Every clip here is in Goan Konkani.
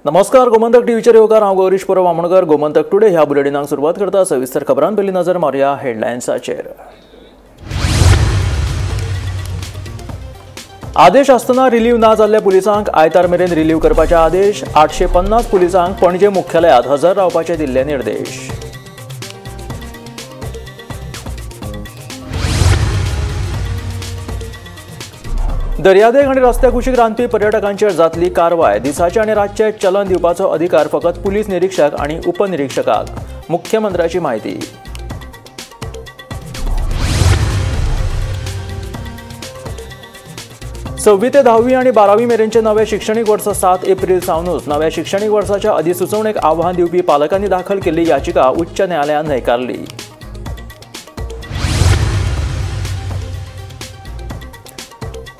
नमस्कार, गोमंतक टीव्हीचेर येवकार. हांव गौरीश परब आमोणकर. गोमंतक टुडे ह्या बुलेटिनाक सुरवात करता. सविस्तर खबरां पयलीं नजर मारुया हेडलायन्साचेर. आदेश आसतना रिलीव ना जाल्ल्या पुलिसांक आयतार मेरेन रिलीव करपाचे आदेश. 850 पुलिसांक पणजे मुख्यालयांत हजर रावपाचे दिल्ले निर्देश. दर्यादेग आनी रस्त्या कुशीक रांदपी पर्यटकांचेर जातली कारवाय. दिसाचे आनी रातचे चलन दिवपाचो अधिकार फकत पुलीस निरीक्षक आनी उपनिरीक्षकाक. मुख्यमंत्र्याची म्हायती. सव्वी ते 10वी आनी 12वी मेरेनचे नवे शिक्षणीक वर्स 7 एप्रील सावनूच. नव्या शिक्षणीक वर्साच्या अधिसुचोवणेक आव्हान दिवपी पालकांनी दाखल केल्ली याचिका उच्च न्यायालयान न्हयकारली.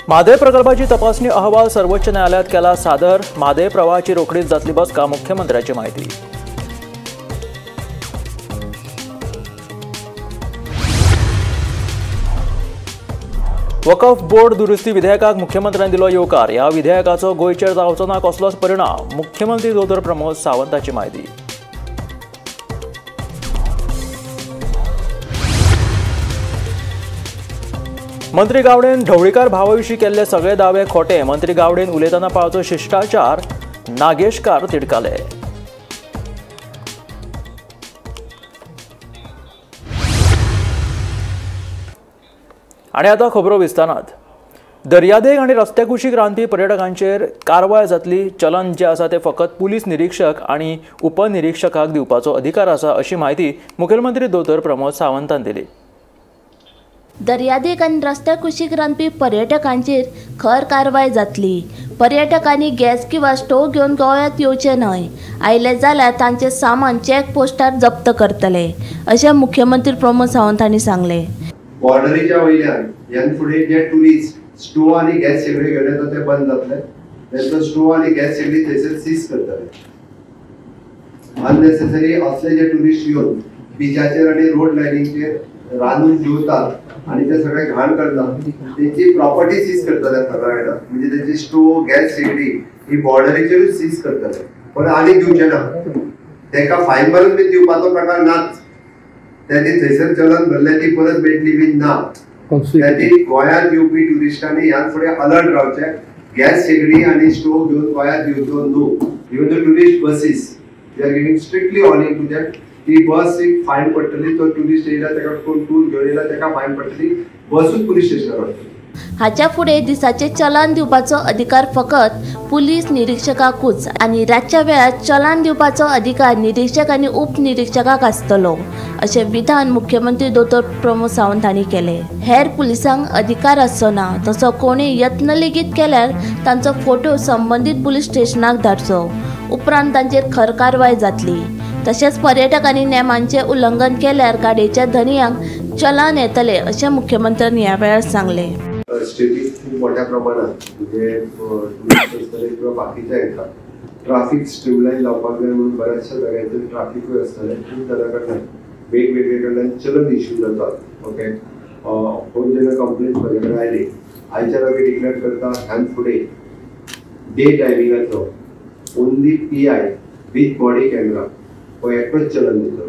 म्हादय प्रकल्पाची तपासणी अहवाल सर्वोच्च न्यायालयात केला सादर. म्हादय प्रवाहाची रोखडीच जातली बसका. मुख्यमंत्र्याची म्हायती. वकफ बोर्ड दुरुस्ती विधेयकाक मुख्यमंत्र्यान दिलो येवकार. ह्या विधेयकाचो गोंयचेर जावचो ना कसलोच परिणाम. मुख्यमंत्री दोतोर प्रमोद सावंताची म्हायती. मंत्री गावडेन ढवळीकार भावाविशीं केल्ले सगळे दावे खोटे. मंत्री गावडेन उलयतना पाळचो शिश्टाचार. नागेशकार तिडकाले. आनी आतां खबरो विस्तारांत. दर्यादेग आनी रस्त्या कुशीक रांदपी पर्यटकांचेर कारवाय जातली. चलन जें आसा तें फकत पुलीस निरीक्षक आनी उपनिरीक्षकाक दिवपाचो अधिकार आसा अशी म्हायती मुखेलमंत्री दोतोर प्रमोद सावंतान दिली. दर्यादेग आनी रस्त्या कुशीक रांदपी पर्यटकांचेर खर कारवाय जातली. पर्यटकांनी गॅस किंवा स्टोव घेवन गोव्यात येवचे न्हय. आयले जाल्यार तांचे सामान चेक पोस्टार जप्त करतले अशें मुख्यमंत्री प्रमोद सावंत हांणी सांगलें. बॉर्डरीच्या वयल्यान ह्यान फुडें जे ट्युरिस्ट स्टोव आनी गॅस शेगडी घेवन येता ते बंद जातले. तांचो स्टोव आनी गॅस शेगडी थंयसर सीज करतले. अननेसेसरी असले जे ट्युरिस्ट येवन बिचाचेर आनी रोड लायनीचेर रांदून जेवतात आनी ते सगळे घाण करतात तेंची प्रॉपर्टी सीज करतले सगळ्या. म्हणजे तेंची स्टोव गॅस शेगडी ही बॉर्डरीचेरूच सीज करतले. पण आनी दिवचे ना. तेका फायन भरून बी दिवपाचो प्रकार नाच. त्यांनी थंयसर चलन भरले ती परत मेळटली बी ना. त्यांनी गोंयांत येवपी ट्युरिस्टांनी ह्यान फुडें अलर्ट रावचें. गॅस शेगडी आनी स्टोव घेवन गोंयांत येवचो न्हू. Even the tourist buses they are giving strictly warning to that. ती बस एक फायन पडटली. तो ट्युरिस्ट येयला ताका कोण टूर घेवन येयला ताका फायन पडटली. बसूच पुलीस स्टेशनार वतली. हाच्या फुडें दिसाचे चलन दिवपाचो अधिकार फकत पुलीस निरीक्षकाकूच आनी रातच्या वेळार चलन दिवपाचो अधिकार निरीक्षक आनी उपनिरीक्षकाक आसतलो अशें विधान मुख्यमंत्री दोतोर प्रमोद सावंत हांणी केलें. हेर पुलिसांक अधिकार आसचो ना. तसो कोणी यत्न लेगीत केल्यार तांचो फोटो संबंदीत पुलीस स्टेशनाक धाडचो. उपरांत तांचेर खर कारवाय जातली. तशेंच पर्यटकांनी नेमांचें उल्लंघन केल्यार गाडयेच्या धनयांक चलन येतले अशें मुख्यमंत्र्यान ह्या वेळार सांगलें. स्टेटीक खूप मोठ्या प्रमाणात म्हणजे टुरिस्ट आसतले किंवा बाकीच्या हांकां ट्राफीक स्ट्रीमलायन लावपाक जाय म्हणून बऱ्याचशा जाग्यांचेर ट्राफिकूय आसतलें. खूब जाणां कडल्यान वेगवेगळे कडल्यान चलन इश्यू जातात. ओके, कोण जेन्ना कंप्लेंट म्हजे कडेन आयली आयच्यान आमी डिक्लेअर करता ह्यान फुडें day टायमिंगाचो only PI with body camera हो एकटोच चलन दितलो.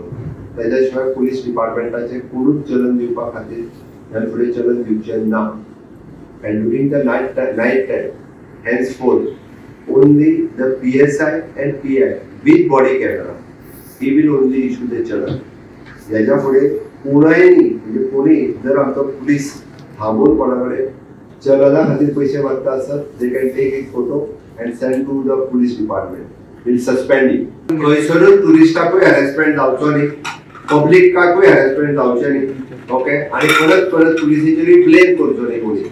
ताच्या शिवाय पुलीस डिपार्टमेंटाचें कोणूच चलन दिवपा खातीर ह्यान फुडें चलन दिवचें ना. And during the night time, henceforth, only the PSI and PI with body camera, he will only issue the challan. ह्याच्या फुडें कोणाय न्ही म्हणजे कोणी जर आमचो पुलीस थांबोवन कोणा कडेन चलना खातीर पयशे मागता आसत, they can take a photo and send to the police department, will suspend him. खंयसरूच ट्युरिस्टाकूय हॅरेसमेंट जावचो न्ही, पब्लिकाकूय हॅरेसमेंट जावचें न्ही. ओके, आनी परत परत पुलिसेचेरूय ब्लेम करचो न्ही. कोणी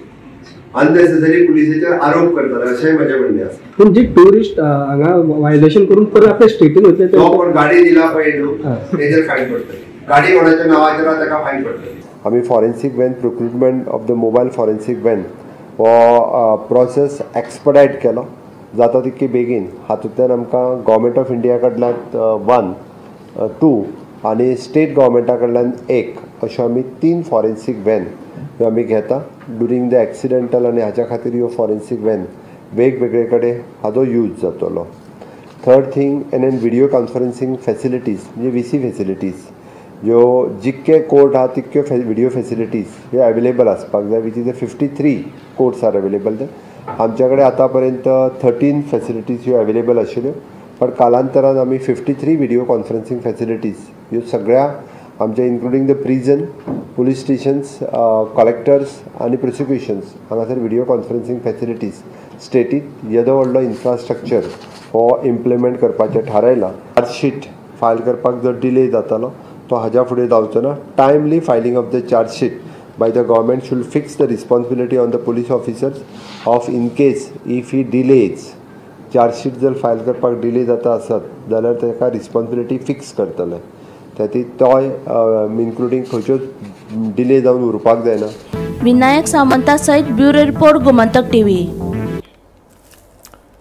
अननेसेसरी पुलिसेचेर आरोप करतले अशेंय म्हजें म्हणणें आसा. पूण जे ट्युरिस्ट हांगा व्हायलेशन करून परत आपल्या स्टेटीन वयतले तो कोण गाडी दिला पळय न्हू तेजेर फायन पडटली. गाडी कोणाच्या नांवाचेर आसा ताका फायन पडटली. आमी forensic van procurement of the mobile forensic van हो प्रोसेस एक्सपडायट केलो जाता तितके बेगीन. हातूंतल्यान आमकां गव्हर्मेंट ऑफ इंडिया कडल्यान 1, 2 आनी स्टेट गव्हर्मेंटा कडल्यान 1 अश्यो आमी 3 फॉरेन्सीक व्हॅन ह्यो आमी घेता ड्युरींग the accidental. आनी हाच्या खातीर ह्यो फॉरेन्सीक व्हॅन वेगवेगळे कडेन हाजो यूज जातलो. Third thing and and video conferencing facilities म्हणजे व्ही सी फॅसिलिटीज ज्यो जितके कोर्ट आहा तितक्यो व्हिडियो फॅसिलिटीज ह्यो अवेलेबल आसपाक जाय, which is a 53 courts are available. आमच्या कडेन आतां पर्यंत 13 फॅसिलिटीज ह्यो अवेलेबल आशिल्ल्यो, पण कालांतरान आमी 53 व्हिडियो कॉन्फरन्सिंग फॅसिलिटीज ह्यो सगळ्या आमच्या including the prison, police stations, collectors आनी प्रोसिक्युशन्स हांगासर व्हिडियो कॉन्फरन्सिंग फॅसिलिटीज स्टेटीत येदो व्हडलो इन्फ्रास्ट्रक्चर हो इम्प्लिमेंट करपाचें थारायलां. चार्जशीट फायल करपाक जर डिले जातालो तो हाज्या फुडें जावचो ना. Timely filing of the chargesheet by the government should fix the responsibility on the police officers of in case if he delays. Chargesheet जर फायल करपाक डिले जाता आसत जाल्यार ताका रिस्पॉन्सिबिलिटी फिक्स करतले, त्या तोय इन्क्लुडींग खंयच्योच डिले जावन उरपाक जायना. विनायक सामंता सहित ब्युरो रिपोर्ट, गोमंतक टीव्ही.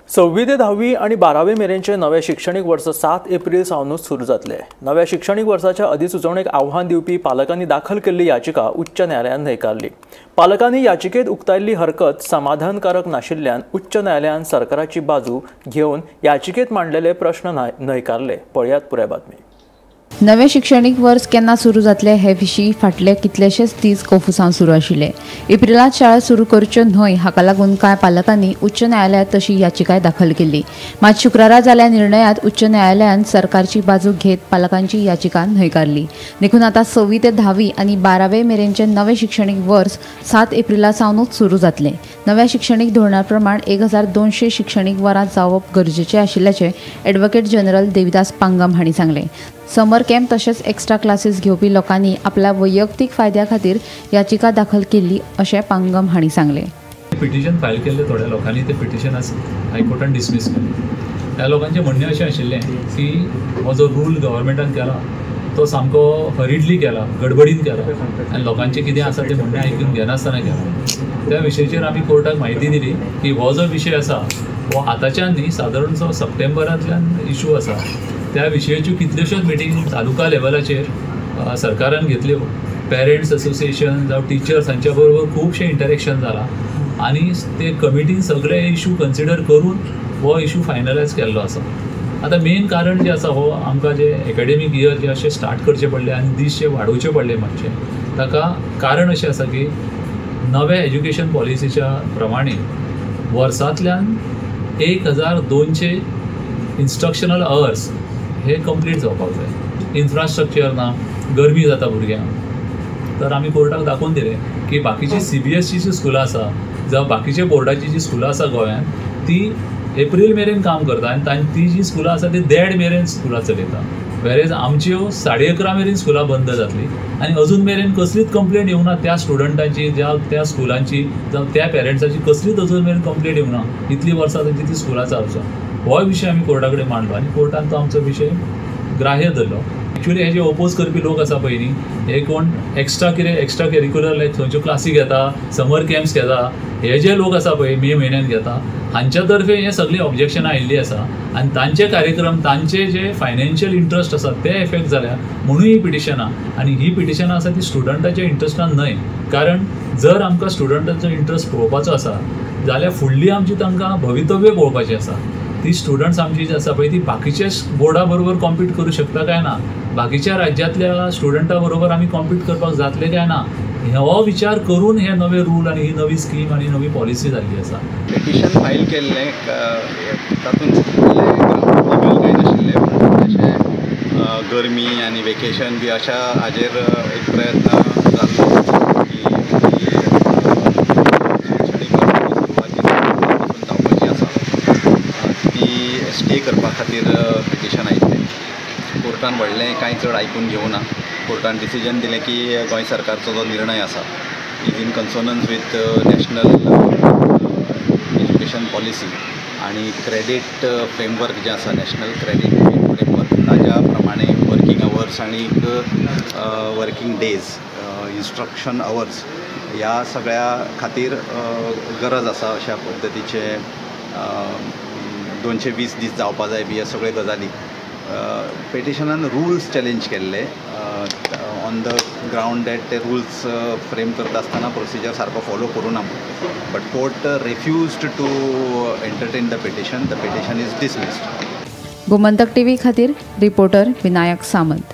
6वी ते 10वी आनी 12वी मेरेनचें नवें शिक्षणीक वर्स 7 एप्रील सावनूच सुरू जातलें. नव्या शिक्षणीक वर्साच्या अधिसुचोवणेक आव्हान दिवपी पालकांनी दाखल केल्ली याचिका उच्च न्यायालयान न्हयकारली. पालकांनी याचिकेत उक्तायल्ली हरकत समाधानकारक नाशिल्ल्यान उच्च न्यायालयान सरकाराची बाजू घेवन याचिकेत मांडलेले प्रश्न न्हयकारले. पळयात पुराय बातमी. नवें शिक्षणीक वर्स केन्ना सुरू जातलें हे विशीं फाटले कितलेशेच दीस कोफुसांव सुरू आशिल्ले. एप्रिलांत शाळा सुरू करच्यो न्हय हाका लागून कांय पालकांनी उच्च न्यायालयांत तशी याचिकाय दाखल केल्ली. मात शुक्रारा जाल्ल्या निर्णयांत उच्च न्यायालयान सरकारची बाजू घेत पालकांची याचिका न्हयकारली. देखून आतां 6वी ते 10वी आनी 12वे मेरेनचें नवें शिक्षणीक वर्स 7 एप्रिला सावनूच सुरू जातलें. नव्या शिक्षणीक धोरणा प्रमाण 1200 शिक्षणीक वरां जावप गरजेचें आशिल्ल्याचें ॲडव्होकेट जनरल देविदास पांगम हांणी सांगलें. समर कॅम्प तशेंच एक्स्ट्रा क्लासीस घेवपी लोकांनी आपल्या वैयक्तीक फायद्या खातीर याचिका दाखल केल्ली अशें पांगम हांणी सांगलें. पिटिशन फायल केल्लें थोड्या लोकांनी, तें पिटिशन आज हायकोर्टान डिसमीस केलें. त्या लोकांचें म्हणणें अशें आशिल्लें की हो जो रूल गव्हर्मेंटान केला तो सामको हरिडली केला, गडबडीन केला आनी लोकांचें कितें आसा तें म्हणणें आयकून घेनासतना केलां. त्या विशयाचेर आमी कोर्टाक म्हायती दिली की हो जो विशय आसा हो आतांच्यान न्ही, सादारणसो सप्टेंबरांतल्यान इशू आसा. त्या विशयाच्यो कितल्योश्योच मिटींग तालुका लेवलाचेर सरकारान घेतल्यो. पेरंट्स असोसिएशन जावं टिचर्स हांच्या बरोबर खुबशें इंटरेक्शन जालां आनी ते कमिटीन सगळे इशू कन्सिडर करून हो इशू फायनलायज केल्लो आसा. आतां मेन कारण जें आसा हो आमकां जे एकाडेमीक इयर जे अशें स्टार्ट करचें पडलें आनी दीस जे वाडोवचे पडले मातशे, ताका कारण अशें आसा की नव्या एज्युकेशन पॉलिसीच्या प्रमाणे वर्सांतल्यान 1200 इन्स्ट्रक्शनल अवर्स हे कंप्लीट जावपाक जाय. इन्फ्रास्ट्रक्चर ना, गरमी जाता भुरग्यांक. तर आमी कोर्टाक दाखोवन दिलें की बाकीची CBSEची स्कुलां आसा जावं बाकीचे बोर्डाची जी स्कुलां आसा गोंयांत ती एप्रील मेरेन काम करता आनी ती जी स्कुलां आसा ती 1.5 मेरेन स्कुलां चलयता. वेरेज आमच्यो 11:30 मेरेन स्कुलां बंद जातलीं आनी अजून मेरेन कसलीच कंप्लेन येवना त्या स्टुडंटांची जावं त्या स्कुलांची जावं त्या पेरंट्साची कसलीच अजून मेरेन कंप्लेन येवना. इतलीं वर्सां तांची ती स्कुलां चालू. हो विशय आमी कोर्टा कडेन मांडलो आनी कोर्टान तो आमचो विशय ग्राह्य धरलो. एक्चुअली हे जे ओपोज करपी लोक आसा पळय न्ही, हे कोण एक्स्ट्रा कितें एक्स्ट्रा करिक्युलर लायक खंयच्यो क्लासी घेता, समर कॅम्प्स घेता, हे जे लोक आसा पळय मे म्हयन्यान घेता हांच्या तर्फे हे सगळीं ऑब्जेक्शनां आयिल्लीं आसा आनी तांचे कार्यक्रम तांचे जे फायनान्शियल इंट्रस्ट आसा ते एफेक्ट जाल्या म्हणून ही पिटिशनां. आनी ही पिटिशनां आसा ती स्टुडंटाच्या इंट्रस्टान न्हय, कारण जर आमकां स्टुडंटांचो इंट्रस्ट पळोवपाचो आसा जाल्यार फुडली आमची तांकां भवितव्य पळोवपाचें आसा. ती स्टुडंट्स आमची जी आसा पळय ती बाकीच्या बोर्डा बरोबर कॉम्पीट करूं शकता काय ना, बाकीच्या राज्यांतल्या स्टुडंटा बरोबर आमी कॉम्पीट करपाक जातले काय ना, हो विचार करून हे नवे रूल आनी ही नवी स्कीम आनी नवी पॉलिसी जाल्ली आसा. पिटिशन फायल केल्लें तातूंत लिगल कांय नाशिल्लें, पूण अशें गरमी आनी वेकेशन बी अशा हाजेर एक प्रयत्न जाल्लो की शिक्षणीक वर्साची सुरवात जी पासून जावपाची आसा ती स्टे करपा खातीर पिटिशन आयिल्लें. कोर्टान व्हडलें कांय चड आयकून घेवना. कोर्टान डिसिजन दिलें की गोंय सरकारचो जो निर्णय आसा is in consonance with national education policy आनी क्रेडीट फ्रेमवर्क जें आसा नॅशनल क्रेडीट फ्रेमवर्क ताज्या प्रमाणे वर्कींग अवर्स आनी वर्कींग डेज इन्स्ट्रक्शन अवर्स ह्या सगळ्या खातीर गरज आसा अशा पद्दतीचे 220 दीस जावपा जाय बी ह्या सगळे गजाली. पिटिशनान रुल्स चॅलेंज केल्ले ऑन the ground that ते रुल्स फ्रेम करता आसतना प्रोसिजर सारको फॉलो करूं ना, but court refused to entertain the petition. The petition is dismissed. Gomantak TV खातीर रिपोर्टर विनायक सामंत.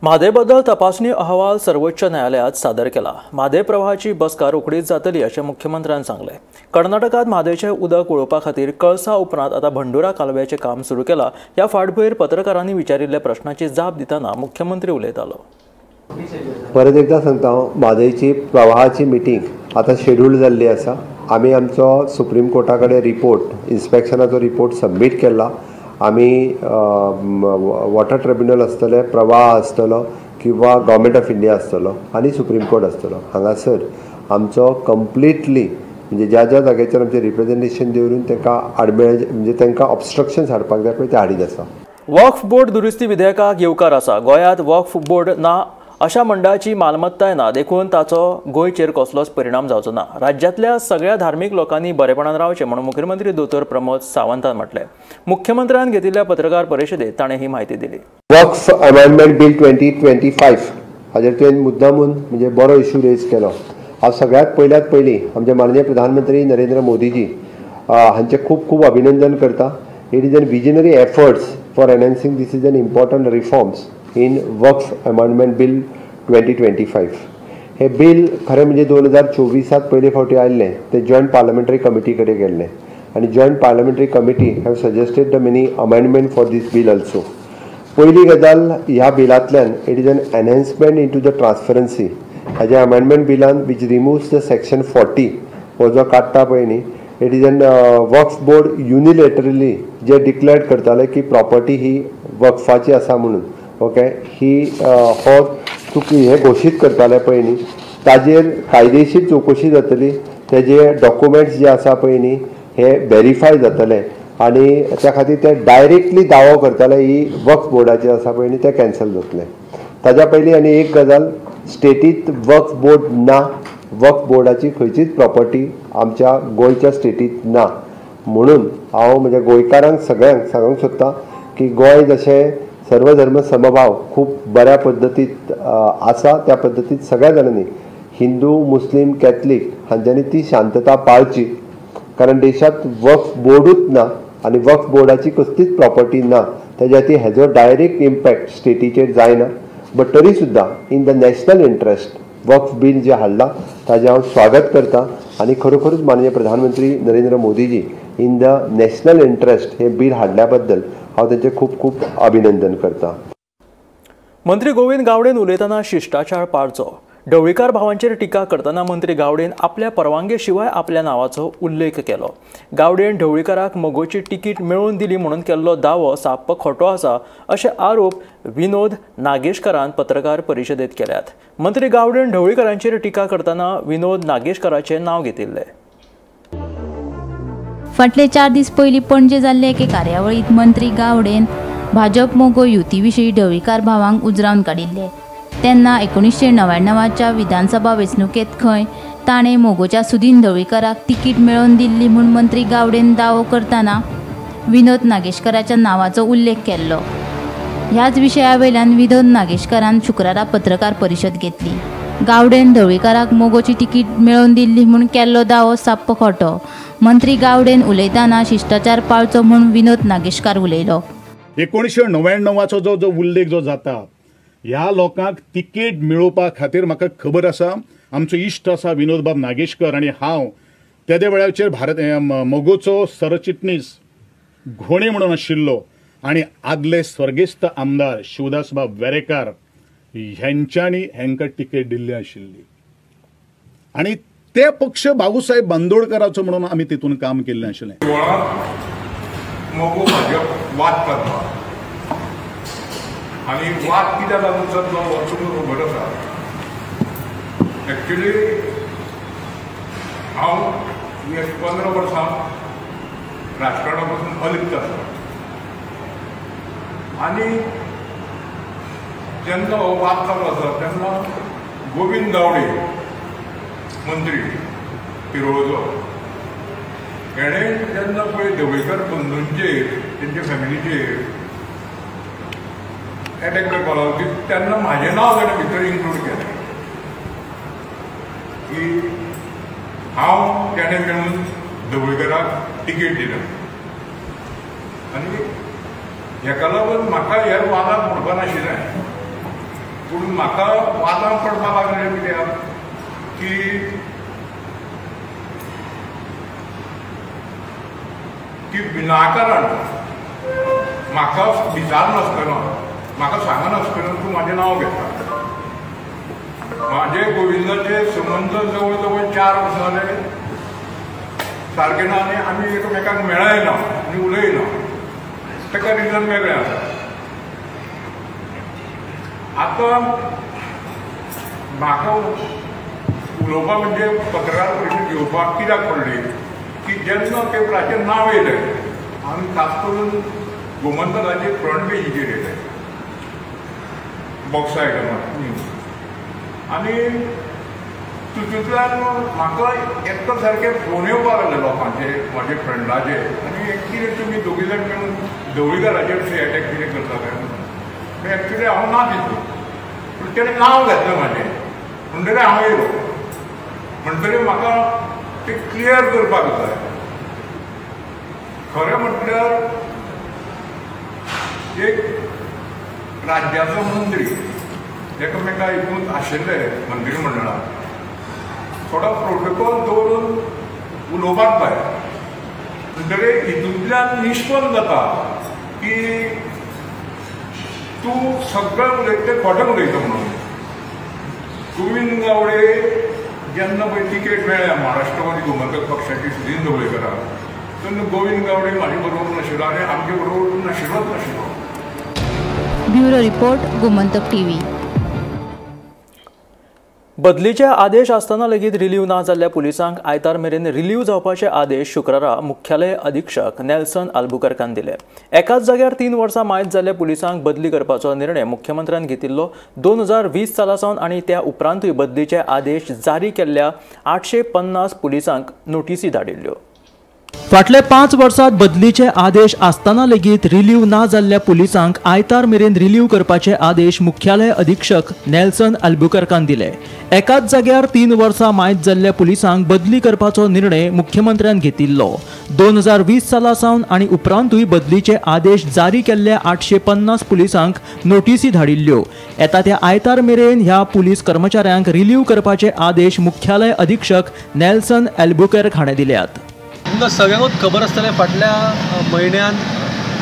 म्हादय बद्दल तपासणी अहवाल सर्वोच्च न्यायालयात सादर केला. म्हादय प्रवाहाची बसका रोखडीच जातली अशें मुख्यमंत्र्यान सांगलें. कर्नाटकांत म्हादयचें उदक वळोवपा खातीर कळसा उपरांत आतां भंडुरा कालव्याचें काम सुरू केलां. ह्या फाटभुंयेर पत्रकारांनी विचारिल्ल्या प्रश्नाची जाप दितना मुख्यमंत्री उलयतालो. परत एकदा सांगता हांव, म्हादयची प्रवाहाची मिटींग आतां शेड्यूल जाल्ली आसा. आमी आमचो सुप्रीम कोर्टा कडेन रिपोर्ट, इन्स्पेक्शनाचो रिपोर्ट सबमीट केला. आमी वॉटर ट्रिब्युनल आसतलें, प्रवाह आसतलो किंवा गव्हर्मेंट ऑफ इंडिया आसतलो आनी सुप्रीम कोर्ट आसतलो. हांगासर आमचो कंप्लिटली म्हणजे ज्या ज्या जाग्याचेर आमचें रिप्रेजेंटेशन दवरून तांकां आडमेळ म्हणजे तांकां ऑब्स्ट्रक्शन्स हाडपाक जाय पळय ते हाडीत आसा. वक्फ बोर्ड दुरुस्ती विधेयकाक येवकार आसा. गोंयांत वक्फ बोर्ड ना अशा मंडळाची मालमत्ताय ना, देखून ताचो गोंयचेर कसलोच परिणाम जावचो ना. राज्यांतल्या सगळ्या धार्मीक लोकांनी बरेपणान रावचें म्हणून मुख्यमंत्री दोतोर प्रमोद सावंतान म्हटलें. मुख्यमंत्र्यान घेतिल्ल्या पत्रकार परिशदेंत ताणें ही म्हायती दिली. वक्फ अमेंडमेंट बील 2025 हाजेर तुवें मुद्दामून म्हणजे बरो इशू रेज केलो. हांव सगळ्यांत पयल्यात पयलीं आमचे माननीय प्रधानमंत्री नरेंद्र मोदीजी हांचें खूब खूब अभिनंदन करता. It is an visionary efforts for enhancing this is an important reforms in Waqf amendment bill 2025. हे बील खरें म्हणजे 2024 पयले फावटी आयिल्लें, तें जॉयंट पार्लमेंटरी कमिटी कडेन गेल्लें आनी joint parliamentary committee have suggested the many amendment for this bill also. पयली गजाल ह्या बिलांतल्यान it is an enhancement into the transparency. हाज्या amendment बिलान which removes the section 40 हो जो काडटा पळय न्ही, it is an Waqf board unilaterally J declare करताले की प्रॉपर्टी ही वक्फाची आसा म्हणून, ओके, ही हो तुका हे घोशीत करताले पळय न्ही, ताजेर कायदेशीर चवकशी जातली, तेजे डॉक्युमेंट्स जे आसा पळय न्ही हे वेरीफाय जातले आनी त्या खातीर ते डायरेक्टली दावो करताले ही वक्फ बोर्डाचे आसा पळय न्ही ते कॅन्सल जातले. ताज्या पयलीं आनी एक गजाल, स्टेटीत वक्फ बोर्ड ना, वक्फ बोर्डाची खंयचीच प्रॉपर्टी आमच्या गोंयच्या स्टेटीत ना. म्हणून हांव म्हज्या गोंयकारांक सगळ्यांक सांगूंक सोदतां की गोंय जशें सर्वधर्म समभाव खूब बऱ्या पद्दतीत आसा त्या पद्दतीत सगळ्या जाणांनी हिंदू मुस्लीम कॅथलीक हांच्यांनी ती शांतता पाळची, कारण देशांत वक्फ बोर्डूच ना आनी वक्फ बोर्डाची कसलीच प्रॉपर्टी ना, तेज्या खातीर हेजो डायरेक्ट इम्पॅक्ट स्टेटीचेर जायना. बट तरी सुद्दां in the national interest Waqf bill जें हाडलां ताजें हांव स्वागत करता आनी खरोखरूच माननीय प्रधानमंत्री नरेंद्र मोदीजी इन the national interest हें बील हाडल्या बद्दल हांव तांचें खूब खूब अभिनंदन करता. मंत्री गोविंद गावडेन उलयतना शिश्टाचार पाळचो. ढवळीकार भावांचेर टिका करतना मंत्री गावडेन आपल्या परवानगे शिवाय आपल्या नांवाचो उल्लेख केलो. गावडेन ढवळीकाराक मगोची तिकीट मेळोवन दिली म्हणून केल्लो दावो साप्प खोटो आसा अशे आरोप विनोद नागेशकरान पत्रकार परिशदेंत केल्यात. मंत्री गावडेन ढवळीकारांचेर टिका करतना विनोद नागेशकराचें नांव घेतिल्लें. फाटले 4 दीस पयलीं पणजे जाल्ले एके कार्यावळींत मंत्री गावडेन भाजप मगो युती विशीं ढवळीकार भावांक उजरावन काडिल्ले. तेन्ना 1999च्या विधानसभा वेंचणुकेंत खंय ताणें मोगोच्या सुदीन ढवळीकाराक तिकीट मेळोवन दिल्ली म्हूण मंत्री गावडेन दावो करतना विनोद नागेशकराच्या नांवाचो उल्लेख केल्लो. ह्याच विशया वयल्यान विनोद नागेशकरान शुक्रारा पत्रकार परिशद घेतली. गावडेन ढवळीकाराक मोगोची तिकीट मेळोवन दिल्ली म्हूण केल्लो दावो साप्प खोटो. मंत्री गावडेन उलयतना शिश्टाचार पाळचो म्हूण विनोद नागेशकार उलयलो. 1999चो जो जो उल्लेख जो जाता ह्या लोकांक तिकेट मेळोवपा खातीर म्हाका खबर आसा, आमचो इश्ट आसा विनोदबाब नागेशकर आनी हांव तेदे वेळाचेर भारत मगोचो सरचिटणीस घोणे म्हणून आशिल्लो आनी आदले स्वर्गेस्त आमदार शिवदासबाब वेरेकार ह्यांच्यांनी हांकां तिकेट दिल्ली आशिल्ली आनी ते पक्ष बाबूसाहेब बांदोडकराचो म्हणून आमी तितून काम केल्लें आशिल्लें. मगो भाजप वाद करता आनी वाद कित्याक लागून जातलो हो तुमकां खबर आसा. एक्चुली हांव 15 वर्सां राजकारणा पासून अलिप्त आसा आनी जेन्ना हो वाद चालू आसा तेन्ना गोविंद गावडे मंत्री पिरोळचो हेणें जेन्ना पळय ढवळीकर बंधूंचेर तेंच्या फॅमिलीचेर एटॅक करपाक लागलो की तेन्ना म्हाजें नांव ताणें भितर इन्क्लूड केलें की हांव तेणें मेळून ढवळीकराक तिकेट दिल्या. आनी हेका लागून म्हाका हे वादांत पडपा नाशिल्लें, पूण म्हाका वादांत पडपाक लागलें कित्याक की की विनाकारण म्हाका विचारनासतना, म्हाका सांगनासतना तूं म्हाजें नांव घेता. म्हाजे गोविंदाचे संबंद जवळ जवळ 4 वर्सां जाले सारके ना आनी आमी एकामेकांक मेळना आनी उलयना. ताका रिजन वेगळें आसा. आतां म्हाका उलोवपाक म्हणजे पत्रकार परिशद घेवपाक कित्याक पडली की जेन्ना पेपराचेर नांव येयलें आनी खास करून गोमंतकाचे फ्रंट पेजीचेर येयलें बॉक्स आयटमार न्यूज, आनी तितूंतल्यान म्हाका एकटो सारके फोन येवपाक लागले लोकांचे, म्हाजे फ्रेंडाचे, आनी कितें तुमी दोगी जाण मेळून ढवळीकाराचेर अटॅक कितें करता काय म्हणून. एक्चुली हांव ना तितून, पूण तेणें नांव घेतलें म्हाजें म्हणटकीर हांव येयलो. म्हणटकीर म्हाका तें क्लियर करपाक जाय. खरें म्हटल्यार एक राज्याचो मंत्री एकामेका हितून आशिल्ले मंत्रीमंडळान थोडो प्रोटोकॉल दवरून उलोवपाक जाय. म्हणटकीर हितूंतल्यान निश्पन्न जाता की तूं सगळें उलयता तें खोटें उलयता म्हणून. गोविंद गावडे जेन्ना पळय तिकेट मेळ्ळ्या महाराष्ट्रवादी गोमंतक पक्षाची सुदीन ढवळीकाराक, तेन्ना गोविंद गावडे म्हाजे बरोबर नाशिल्लो आनी आमचे बरोबर नाशिल्लोच नाशिल्लो. Bureau report, Gomantak TV. बदलीचे आदेश आसतना लेगीत रिलीव ना जाल्ल्या पुलिसांक आयतार मेरेन रिलीव जावपाचे आदेश शुक्रारा मुख्यालय अधीक्षक नेल्सन आल्बुकर्कान दिले. एकाच जाग्यार 3 वर्सां मायत जाल्ल्या पुलिसांक बदली करपाचो निर्णय मुख्यमंत्र्यान घेतिल्लो. 2020 साला सावन आनी त्या उपरांतूय बदलीचे आदेश जारी केल्ल्या 850 पुलिसांक नोटीसी धाडिल्ल्यो. फाटले 5 वर्सात बदलीचे आदेश आसतना लेगीत रिलीव ना जाल्ल्या पुलिसांक आयतार मेरेन रिलीव करपाचे आदेश मुख्यालय अधीक्षक नेल्सन आल्बुकर्कान दिले. एकाच जाग्यार 3 वर्सां मायत जाल्ल्या पुलिसांक बदली करपाचो निर्णय मुख्यमंत्र्यान घेतिल्लो. 2020 साला सावन आनी उपरांतूय बदलीचे आदेश जारी केल्ल्या 850 पुलिसांक नोटीसी धाडिल्ल्यो. येता त्या आयतार मेरेन ह्या पुलीस कर्मचाऱ्यांक रिलीव करपाचे आदेश मुख्यालय अधीक्षक नेल्सन आल्बुकर्क हाणें दिल्यात. तुमकां सगळ्यांकूच खबर आसतलें फाटल्या म्हयन्यान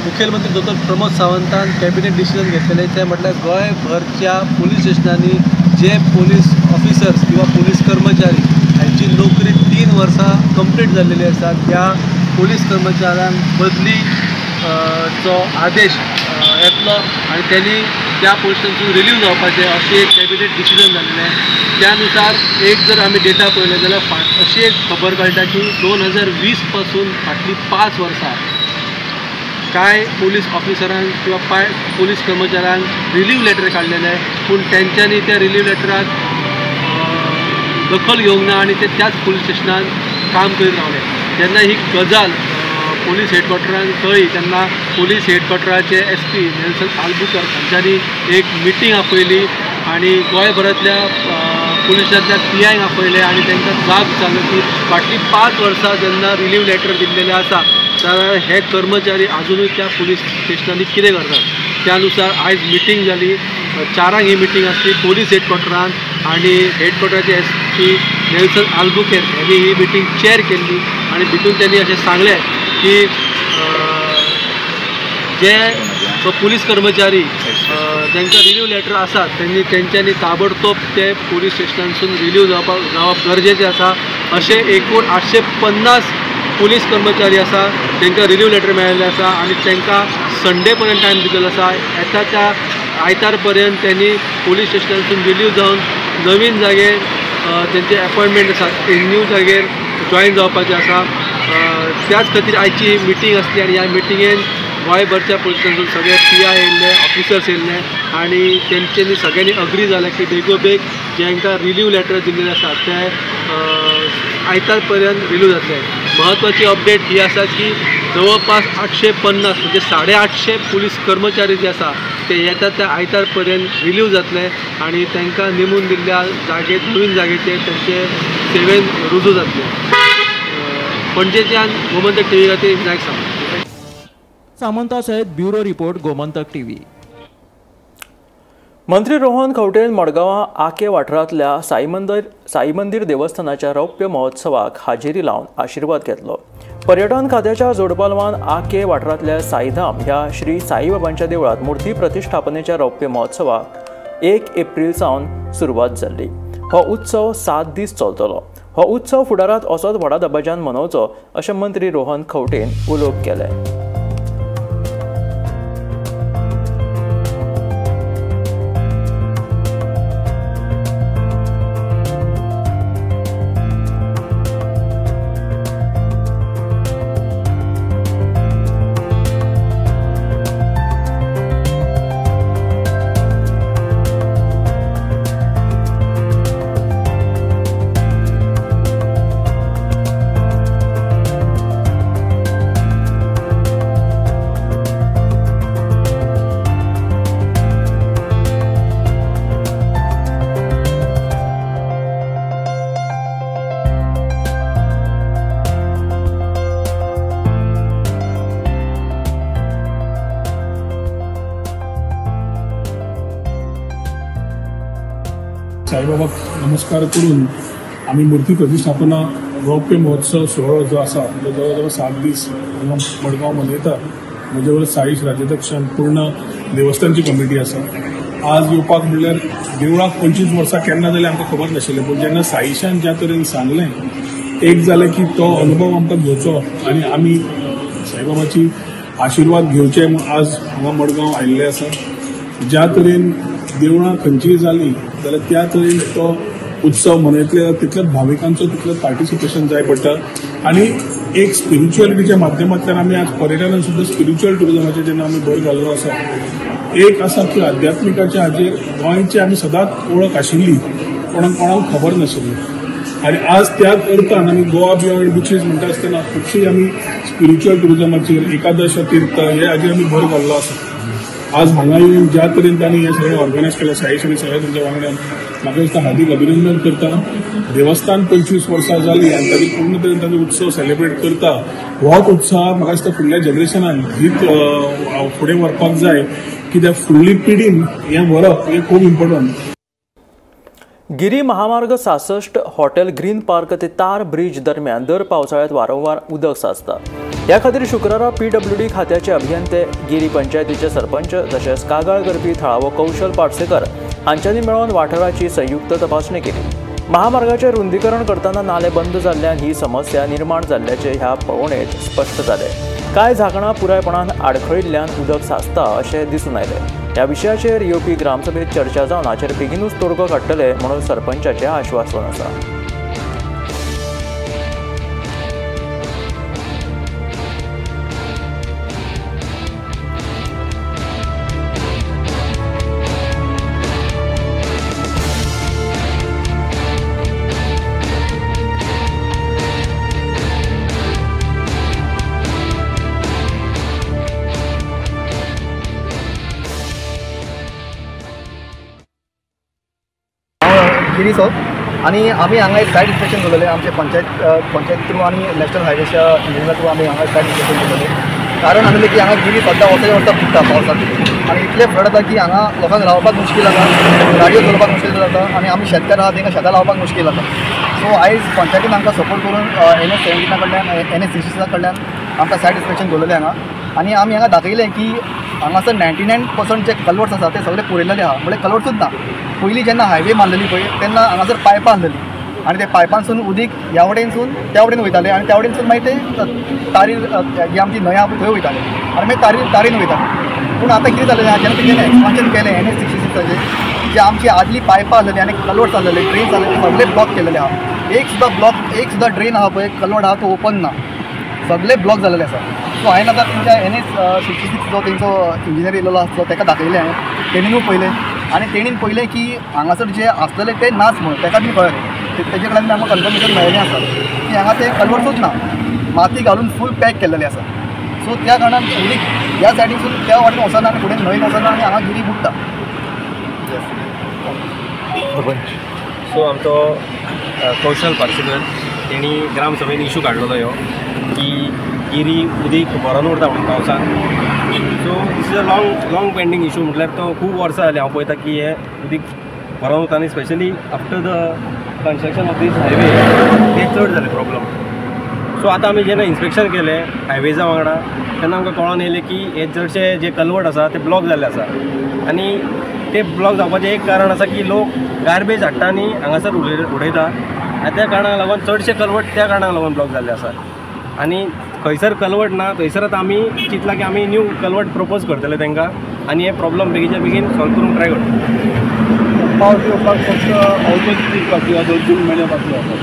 मुखेलमंत्री दोतोर प्रमोद सावंतान कॅबिनेट डिसिजन घेतलेलें तें म्हटल्यार गोंयभरच्या पुलीस स्टेशनांनी जे पुलीस ऑफिसर्स किंवा पुलीस कर्मचारी हांची नोकरी 3 वर्सां कंप्लीट जाल्लेली आसा त्या पुलीस कर्मचाऱ्यांक बदली चो आदेश येतलो आनी त्यांनी त्या पुलीस स्टेशनासून रिलीव जावपाचें अशें एक कॅबिनेट डिसिजन जाल्लें. त्या नुसार एक जर आमी डेटा पळयलो जाल्यार अशी एक खबर कळटा की 2020 पासून फाटलीं 5 वर्सां कांय पुलीस ऑफिसरांक किंवा कांय पुलीस कर्मचाऱ्यांक रिलीव लेटर काडलेले, पूण तेंच्यांनी त्या रिलीव लेटराक दखल घेवंक ना आनी ते त्याच पुलीस स्टेशनान काम करीत रावले. जेन्ना ही गजाल पुलीस हेडक्वॉर्टरान कळ्ळी तेन्ना पुलीस हेडक्वॉर्टराचे SP Nelson Albuquerque हांच्यांनी एक मिटींग आपयली आनी गोंयभरांतल्या पुलिसांतल्या PIंक आपयले आनी तांकां जाब विचारलो की फाटलीं 5 वर्सां जेन्ना रिलीव लेटर दिल्लेलें आसा जाल्यार हे कर्मचारी आजुनूय त्या पुलीस स्टेशनांनी कितें करतात. त्या नुसार आयज मिटींग जाली, 4 ही मिटींग आसली पुलीस हेडक्वॉर्टरान आनी हेडक्वॉर्टराचे SP Nelson Albuquerque हांणी ही मिटींग चेअर केल्ली आनी भितून त्यांनी अशें सांगलें की जे पुलीस कर्मचारी जांकां रिलीव लेटर आसा तेंच्यांनी ताबडतोब ते पुलीस स्टेशनांसून रिलीव जावप गरजेचें आसा. अशें एकूण 850 पुलीस कर्मचारी आसा तांकां रिलीव लेटर मेळिल्लें आसा आनी तांकां संडे पर्यंत टायम दिल्लो आसा. येता त्या आयतार पर्यंत त्यांनी पुलीस स्टेशनांसून रिलीव जावन नवीन जागेर तेंचे एपॉयंटमेंट आसा न्यू जागेर जॉयन जावपाचें आसा. त्याच खातीर आयची ही मिटींग आसली आनी ह्या मिटिंगेन गोंयभरच्या पुलीस स्टेशनासून सगळे PI येयल्ले, ऑफिसर्स येयल्ले आनी तेंच्यांनी सगळ्यांनी अग्री जालें की बेगोबेग जांकां रिलीव लेटर दिल्लेले आसा ते आयतार पर्यंत रिलीव जातले. म्हत्वाची अपडेट ही आसा की जवळपास 850 म्हणजे 850 पुलीस कर्मचारी जे आसा ते येता त्या आयतार पर्यंत रिलीव जातले आनी तांकां नेमून दिल्ल्या जागेर नवीन जागेचेर तेंचे सेवेन रुजू जातले. पणजेच्यान गोमंतक TV खातीर विनायक सावंत. सामंता सयत ब्युरो रिपोर्ट, गोमंतक टीव्ही. मंत्री रोहन खंवटेन मडगांवां आके वाठारांतल्या साई मंदिर देवस्थानाच्या रौप्य महोत्सवाक हाजेरी लावन आशिर्वाद घेतलो. पर्यटन खात्याच्या जोडपालवान आके वाठारांतल्या साईधाम ह्या श्री साईबाबांच्या देवळात मूर्ती प्रतिष्ठापनेच्या रौप्य महोत्सवाक 1 एप्रिल सावन सुरवात जाल्ली. हो उत्सव 7 दीस चलतलो. हो उत्सव फुडारांत असोच व्हडा दबाज्यान मनोवचो अशें मंत्री रोहन खंवटेन उलोवप केलें. साईबाबाक नमस्कार करून आमी मूर्ती प्रतिष्ठापना रौप्य महोत्सव सुवाळो जो आसा तो जवळ जवळ 7 दीस हांगा मडगांव मनयतात. म्हजे बरोबर साईश राज्याध्यक्ष पूर्ण देवस्थानची कमिटी आसा. आज येवपाक म्हणल्यार देवळाक 25 वर्सां केन्ना जालें आमकां खबर नाशिल्लें, पूण जेन्ना साईशान ज्या तरेन सांगलें एक जालें की तो अनुभव आमकां घेवचो आनी आमी साईबाबाची आशिर्वाद घेवचे म्हूण आज हांगा मडगांव आयिल्ले आसा. ज्या तरेन देवळां खंयचीय जालीं जाल्यार त्या तरेन तो उत्सव मनयतले तितलेच भाविकांचो तितलें पार्टिसिपेशन जाय पडटा आनी एक स्पिरिच्युअलिटीच्या माध्यमांतल्यान आमी आज पर्यटनान सुद्दां स्पिरिच्युअल टुरिजमाचेर जेन्ना आमी भर घाल्लो आसा, एक आसा की आध्यात्मिकाच्या हाजेर गोंयची आमी सदांच वळख आशिल्ली, कोणाक कोणाक खबर नाशिल्ली आनी आज त्याच अर्थान आमी गोवा बियॉन्ड बिचीस म्हणटा आसतना खुबशी आमी स्पिरिच्युअल टुरिजमाचेर एकादश तीर्थ हे हाजेर आमी भर घाल्लो आसा. आज हांगा येवन ज्या तरेन तांणी हें सगळें ऑर्गनायज केलें साईश आनी सगळ्या तुमच्या वांगड्यान, म्हाका दिसता हार्दीक अभिनंदन करता. देवस्थान 25 वर्सां जालीं आनी ताजी पूर्ण तरेन तांचो उत्सव सेलिब्रेट करता. होच उत्साह म्हाका दिसता फुडल्या जनरेशनान हीच फुडें व्हरपाक जाय, कित्याक फुडली पिढीन हें व्हरप हें खूब इम्पोर्टंट. गिरी महामार्ग 66 हॉटेल ग्रीन पार्क ते तार ब्रिज दरम्यान दर पावसाळ्यात वारंवार उदक साचता. ह्या खातीर शुक्रारा पीडब्ल्यूडी खात्याचे अभियंते, गिरी पंचायतीचे सरपंच तशेंच कागाळ करपी थळावो कौशल पार्सेकर हांच्यांनी मेळून वाठाराची संयुक्त तपासणी केली. महामार्गाचे रुंदीकरण करतना नाले बंद जाल्ल्यान ही समस्या निर्माण जाल्ल्याचे ह्या पळोवणेंत स्पश्ट जालें. कांय झाकणां पुरायपणान आडखळिल्ल्यान उदक साचता अशें दिसून आयलें. ह्या विशयाचेर येवपी ग्रामसभेत चर्चा जावन हाचेर बेगीनूच तोडगो काडटले म्हणून सरपंचाचें आश्वासन आसा. गिरीसो आनी आमी हांगा एक सायड इन्स्पेक्शन दवरलें आमचे पंचायत थ्रू आनी नॅशनल हायवेच्या इंजिनियरा थ्रू आमी हांगा सायड इन्स्पेक्शन दवरलें. कारण आसलें की हांगा गिरी सद्दां वर्साच्या वर्सा बुडटा पावसांत आनी इतलें फ्लड जाता की हांगा लोकांक रावपाक मुश्कील जाता, गाडयो चलोवपाक मुश्कील जाता आनी आमी शेतकार आहा तांकां शेतां लावपाक मुश्कील जाता. सो आयज पंचायतीन आमकां सपोर्ट करून NH 17 कडल्यान NH 66 कडल्यान आमकां सायड इन्स्पेक्शन दवरलें हांगा आनी आमी हांगा दाखयलें की हांगासर 99% जे कलवर्ट्स आसा ते सगळे पुरयलेले आहा, म्हणजे कलवर्ट्सूच ना. पयलीं जेन्ना हायवे मारलेली पळय तेन्ना हांगासर पायपां आसलेली आनी ते पायपांसून उदीक ह्या वटेनसून त्या वटेन वयताले आनी त्या वटेनसून मागीर ते तारीर ही आमची न्हंय आहा थंय वयताले आनी मागीर तारीन वयताले. पूण आतां कितें जालें, जेन्ना तेणें एक्सपान्शन केलें NH 66 जे आमची आदली पायपां आसलेली आनी कलवर्ट्स आसलेले, ड्रेन्स आसलेले सगळे ब्लॉक केलेले आहा. एक सुद्दां ब्लॉक, एक सुद्दां ड्रेन आहा पळय कलवर्ट आहा तो ओपन ना, सगळे ब्लॉक जालेले आसा. सो हांवें आतां तेंच्या NH 66 जो तेंचो इंजिनियर येयलेलो आसलो ताका दाखयलें हांवें, तेणीनूय पळयलें आनी तेणीन पळयलें की हांगासर जे आसलेले ते नाच म्हणून ताका बी कळ्ळें, तेजे कडल्यान आमकां कन्फर्मेशन मेळिल्लें आसा की हांगा ते कलवर्ट्सूच ना, माती घालून फूल पॅक केल्लेले आसा. सो त्या कारणान उदीक ह्या सायडीसून त्या वाटेन वचना आनी फुडें न्हंयेन वचना आनी हांगा गिरी बुडटा. सो आमचो कौशल पार्सेकर तेणी ग्रामसभेन इशू काडलेलो ह्यो की गिरी उदीक भरोन उरता म्हणून पावसान. So this is a long long pending issue, म्हटल्यार तो खूब वर्सां जालीं हांव पळयता की हें उदीक भरोन उरता आनी specially after the construction of this highway तें चड जालें प्रॉब्लम. सो आतां आमी जेन्ना इन्स्पेक्शन केलें हायवेजा वांगडा तेन्ना आमकां कळोन येयलें की हे चडशे जे कलवट आसा ते ब्लॉक जाल्ले आसा आनी ते ब्लॉक जावपाचें एक कारण आसा की लोक गार्बेज हाडटा आनी हांगासर उडयता आनी त्या कारणाक लागून चडशे कलवट त्या कारणाक लागून ब्लॉक जाल्ले आसा. आनी खंयसर कलवट ना थंयसर आतां आमी चिंतलां की आमी न्यू कलवट प्रपोज करतले तांकां आनी हे प्रॉब्लम बेगीच्या बेगीन सॉल्व करूंक ट्राय करतले. पावस येवपाक फक्त अवधच दीस बाकी आसा, 2-3 म्हयने बाकी आसा.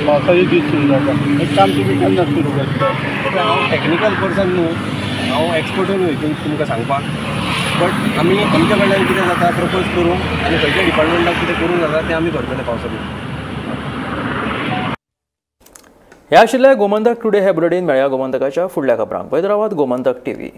पावसाचे दीस सुरू जाता, एक काम तुमी केन्ना सुरू करता? हांव टॅक्निकल पर्सन न्हू, हांव एक्सपर्टूय न्हू तुमकां सांगपाक, बट आमी आमच्या कडल्यान कितें जाता प्रपोज करूंक आनी खंयच्या डिपार्टमेंटाक कितें करूंक जाता तें आमी करतले पावसा. हे आशिल्ले गोमंतक टुडे हे बुलेटीन. मेळया गोमंतकाच्या फुडल्या खबरांक. पळयत रावात गोमंतक टीव्ही.